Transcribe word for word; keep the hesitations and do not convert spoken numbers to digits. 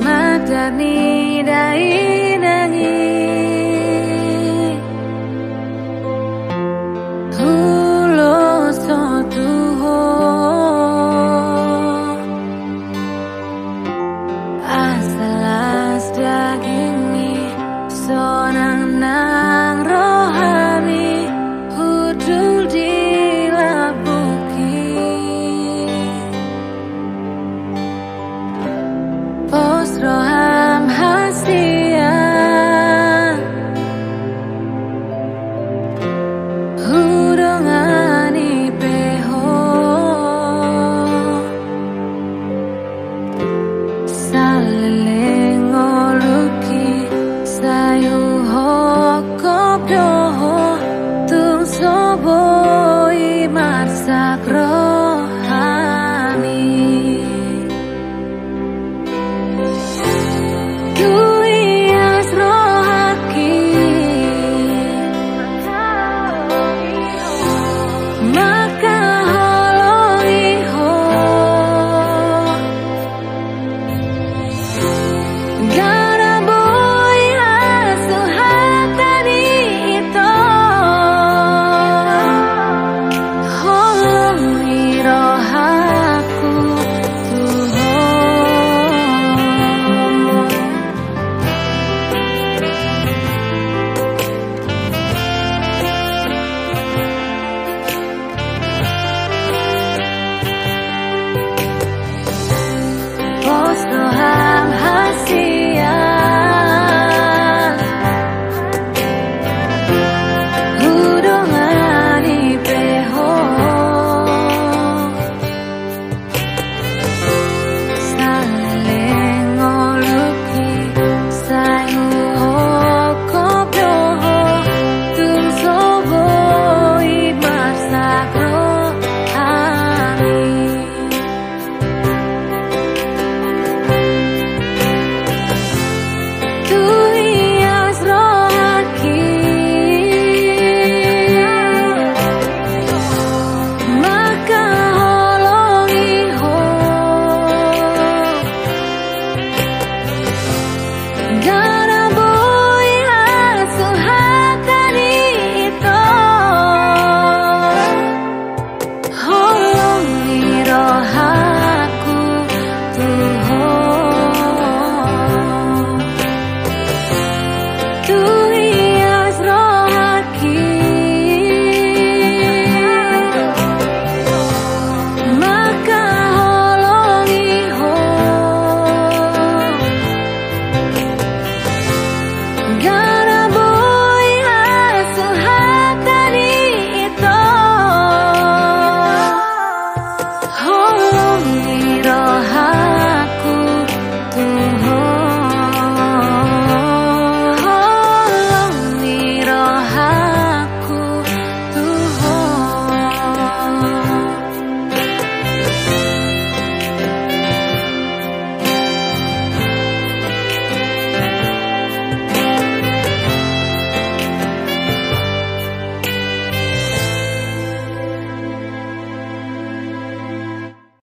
Mata ni dainang i huloso tu ho, asa las dagingmi, sonang nang rohami, hundul di lambungki. Pos roham hasian, hudongani pe ho. Saleleng ngolungki sai huhophop do ho, tung so boi marsak rohami. Huias rohangki mangkaholongi ho. Nunga boi hasuhatan i, Ito, holongi rohangku tu ho. Pos roham hasian.